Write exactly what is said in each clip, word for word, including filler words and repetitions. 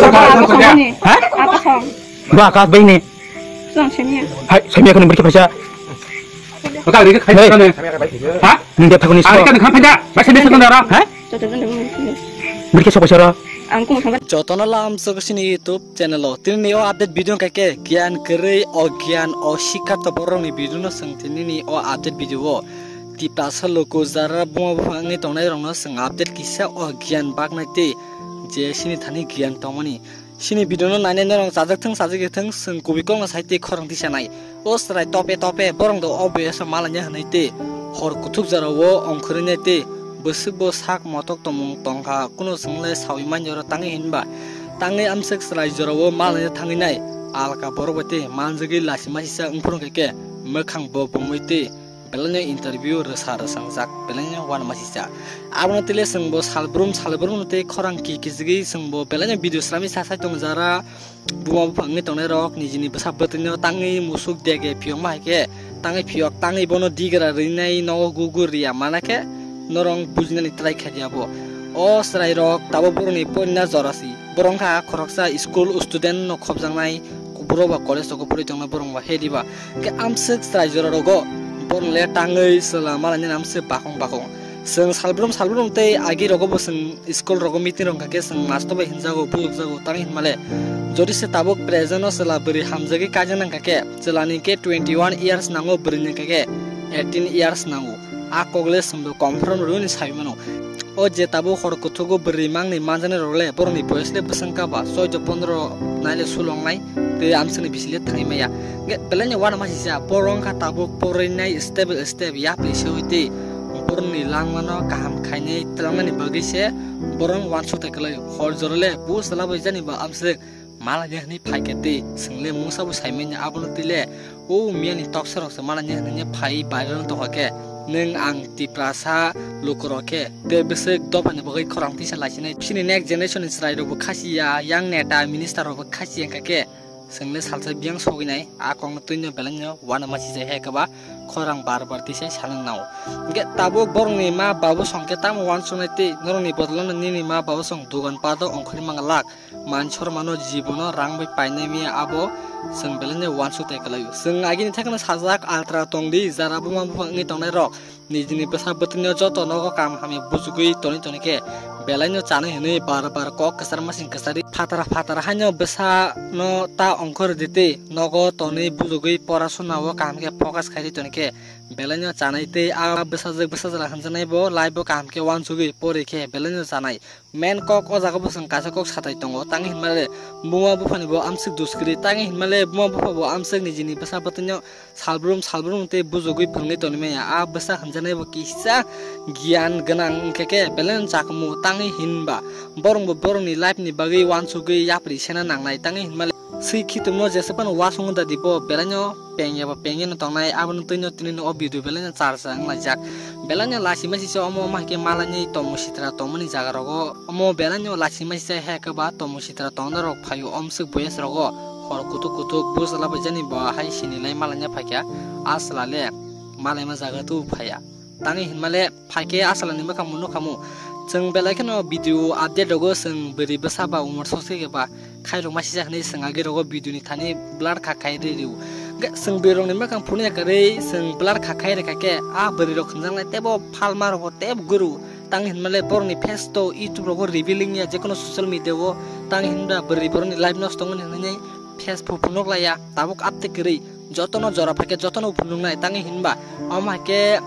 Ha? Ba ka bai ni. Hai, samia kan berki phaisa. Ka ri ka khai ka ne. Ha? Nung dia thakuni. Ari ka ne khan phaida. Ba sini sakon dara. Ha? Berki sok phaisa ra. Jotono lam sok sini YouTube channel o. Tini o update video kake giyan kwrwi o giyan o sikha to borok ni video no song tini ni o update video o. Tiprasa loko jara buma buma wngwi tongnai rokno song update kisa o giyan baknai tei je sini thani giyan tongmani. Sini video no nainai norok chajak thung chajak thung song kubui kokno sai tei khorang tisanai. O chwrai tope tope borok do o boyasa malanya hwnwi tei hor kuthuk jora o ongkhorwi nai tei bwswk bo sak motok tongmung tongkha kuno swngle sawi manya oro tangwi hinba tangwi amswk chwrai jora o malanya thangwi nai alka borok bai tei manjagwi lachima sisa wngphuru khe mwkhang bo bumui tei belai no interview rwsa rwsa wngjak, belai no uanama sisa. Abono tile chwng bo salbrum salbrum tei khorang ki kijigwi chwng bo belai no video srami sa sai tong jara buma buphang wngwi tongnai rok nijini bwsa bwtwino tangwi musuk dege phiyokma hai khe tangwi phiyok tangwi bono digra rwinai nogo gugur riya mana khe norok bujinani try kha diya bo. O chwrai rok tabuk borokni porina jora si. Borok wngkha khoroksa school student no khopjaknai, borok ba college rogo pori tongnai borok ba he diba. Hwnkhe amswk chwrai jora rogo borok le tangwi chwla malainani amswk bakong bakong. Chwng salbrum salbrum tei agi rogo bo chwng school rogo meeting rok hwnkha khe chwng master bai hinjago, bujukjago, tangwi hinmale. Jodi se tabuk present o chwla bwrwi hamjagwi kaijaknai hwnkha khe chwlani khe twenty one years nango, bwrwini hwnkha khe eighteen years nango. A kok le chwngbo confirm rwni sai mano. O je tabuk hor kuthugo bwrwi mangni manjani rok le borokni boyes le bwswng kaba choido pondro nai le sulongnai tei amswkni bisi le thangwi maya. Hwnkhe belai ni uanama sisa borok wngkha tabuk porwinai step by step yapri se oi tei borokni langmano kaham khainai twlangnani bagwi se borok uansuk tai kwlai. Hor jora le bu chwla bai jani ba amswk Malanya hwnwi phai khe tei chwng le mungsa bo sai manya abono twi le, o miyani toksa rok se malanya hwnwi phai viral wng tongkha khe, nwng ang Tiprasa lukurok khe tei bwswk dophani bagwi khorang tisa laisinai. Chini next generation ni chwrai rok bo khasiya, yang neta, minister rok bo khasiya wngkha khe chwng le salsa biyang sogwi nai, a kokno twi no belai no uanama sijak hai khe ba khorang bar bar tisa sanang nao. Hwnkhe tabuk borokni ma babu song khe tamo uansuknai tei norokni bodolono nini ma babu song dogan pato ongkhorwi manga lak. Mansor mano jibono rang bai painai miya abo chwng belai no uansuk tai kwlaio. Chwng agini thekno sajak altra tongdi jara buma bupha wngwi tongnai rok nijini bwsa bwtwino joto nogo kam hamya bujugwi tonwi toni khe belai no chanai hwnwi bar bar kok kwchar masing kwchari phatara phatara haino bwsa no ta ongkhor rwdi tei nogo tonwi bujugwi porasona o kaham khe focus khairi toni khe belai no chanai tei a bwsajwk bwsajwla hwnjaknai bo life o kaham khe uansugwi pori khe belai no chanai. Main kok o jaga bo chwng kaisa kok satai tongo, tangwi hinmale buma buphani bo amswk duskri, tangwi hinmale buma bupha bo amswk nijini bwsa bwtwino salbrum salbrum tei bujugwi phwrwngwi tongwi maya. A bwsa hwnjaknai bo kisa giyan gwnang wngkha khe belai no chakmu, tangwi hinba borok bo borokni life ni bagwi uansugwi yapri sena nangnai, tangwi hinmale swi khitumno jesa phano uansukma dadi bo belai no pengya ba pengya no tongnai, abono twi no tini no o video belai no charsa wnglaijak. Belai no lachima sisa omo omo hai khe malainwi tomung sitra tongmani jaga rogo. Omo belai no lachima sisa hai khe ba tomung sitra tongna rok phaio, omswk boyes rogo hor kutuk kutuk bujla bai jani bo hai sini lai malaina phaikha, a chwla le malaima jaga tu phaiya. Tangwi hinmale phaikhe a chwla ni mwkhang munu khamu. Chwng belai kheno video update rogo chwng bwrwi bwsa ba umor sokse khe ba khairokma sijak hinwi chwng agi rogo video ni thani blur kha khai rw rw. Hwnkhe chwng bwrwi rokni mwkhang phunukya kwrwi chwng blur kha khai rwkha khe a bwrwi rok hwnjaknai teibo phalma rogo teibo guru. Tang hinmale borokni face to YouTube rogo revealing ya jekono social media o tang hinba bwrwi borokni life nosto wngmani hinwi face bo phunuk laiya tabuk update kwrwi. Jotono jora phaikhe jotono phunuknai tangwi hinba omo hai khe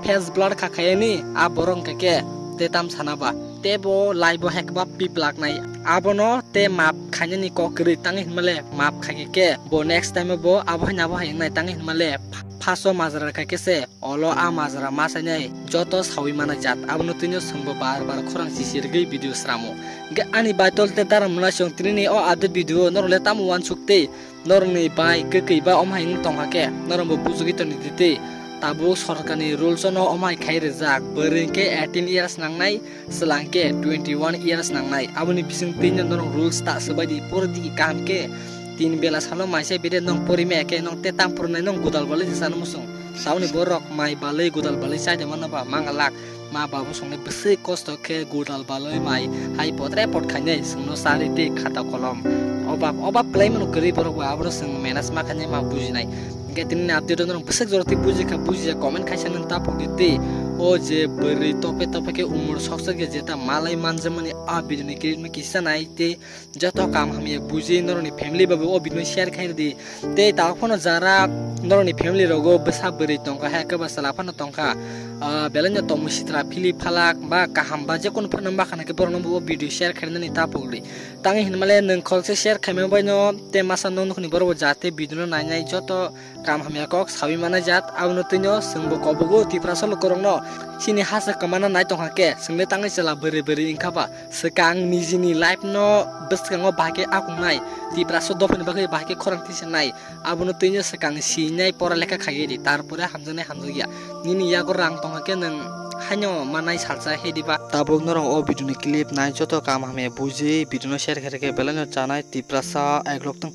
face blur kha khayani a borok hwnkhe khe tei tam sana ba tei bo live o hai khe ba piplak nai abono tei map khainani kok kwrwi tangwi hinmale map khaikhe khe bo next time o bo abo haino abo hai wngnai tangwi hinmale phaso majra khaikhe se olo a majra ma sainai joto sawi manai jat abono twino chwngbo bar bar khorang sisirgwi video sramo hwnkhe ani baitol tei dara mwnai chwng tinini o update video norok le tamo uansuk tei Norokni bai kwkwi ba omo hai wng tongkha khe norokbo bujugwi tongdi tei tabuk sorkarni rules-o no omo hai khai rijak, bwrwi hwnkhe eighteen years nangnai, chwla hwnkhe twenty one years nangnai. Aboni bising twino norok rules ta swbaidi, pori di kaham khe tin bela salo maisa bede nong pori maya khe nong tei tang pornai nong godal balai se chana muchung. Saboni borok mai balai godal balai chaida mano ba mangalak. Ma babu songni bwswk kosto khe gudal balwi mai hai potre pot khainai, chwngno chari tei khata kolom. Obab, obab kwlai mano kwrwi borok bo, aboro chwng manage ma khainai ma bujinai. Hwnkhe tini ni update o norok bwswk jora tei bujikha, bujiya comment khaisa nang tapok di tei. O je bwrwi tope tope khe umor soksa khe jeta malai manjamani a video ni create ma kisa nai tei joto kam hamya buji norokni family bai bo o video no share khai di. Tei tabuk phano jara norokni family rogo bwsa bwrwi tongkha, hai khe bwsala phano tongkha. Ah, belai no tongmung sitra philip phalak ba kaham ba je kono phano ma khana khe borok no bo video share khainani tapok di. Tangwi hinmale nwng khoroksa share khaima bai no tei masa nok nokni borok bo jate video no nainai joto kam hamya kok sawi manai jat, abono twino chwngbo kobogo Tiprasa lukurokno chini hasa kwmana nai tongkha khe, chwngno tangwi chwla bwrwi bwrwi wngkha ba, swkang nijini life no bwskango bahai khe akungnai, Tiprasa dophani bagwi bahai khe khorang tisanai, abono twino swkang sinai pora lekha khaiwi di, tarpore hamjaknai hamjakya, nini yago rang tongkha khe nwng haino manai salsa hedi ba. Tabuk norok o video ni clip nai joto kam hamya buji video no share khe rwkhe belai no chanai Tiprasa eklok tong.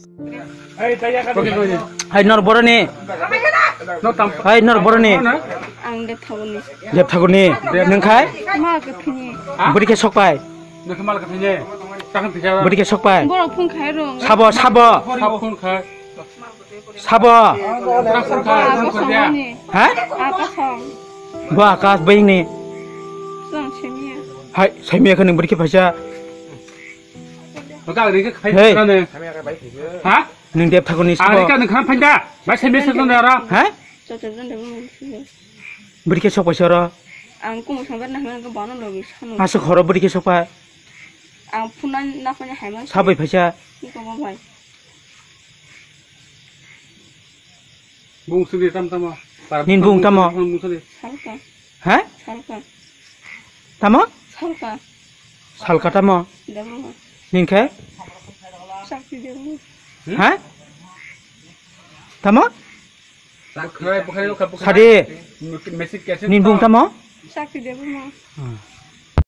Hai nor boroni. Hai nor boroni. Ang Dep Thakurni. Dep Thakurni. Nwng khai? Ma Kathini. Bwrwi khe sok pai. Bwrwi khe sok pai. Borok phung khai rung. Sabo, sabo. Sabo. Sabo. Sabo. Sabo. Sabo. Ha? Akash. Bo Akash bai ni. Hai, saimia khe nwng bwrwi khe phaisa. Hey. Ha? Nwng Dep Thakurni sabo. Ang rika nwng khan phaida. Bai se message nang dara. Ha? Bwrwi khe sok paisa oro. Ang kumu sambar na hwnga bono logi sanu. Aswk horo bwrwi khe sok pai. Ang phone na phone hai ma. Sabai phaisa. Ni ko mo bai. Bung sini tam tamo. Nin bung tamo. Bung sini. Salka. Ha? Salka. Tamo? Salka. Salka tamo? Demo. Nin khe? Sakti demo. Ha? Tamo? Sadi. Nin bung tamo? Sakti demo.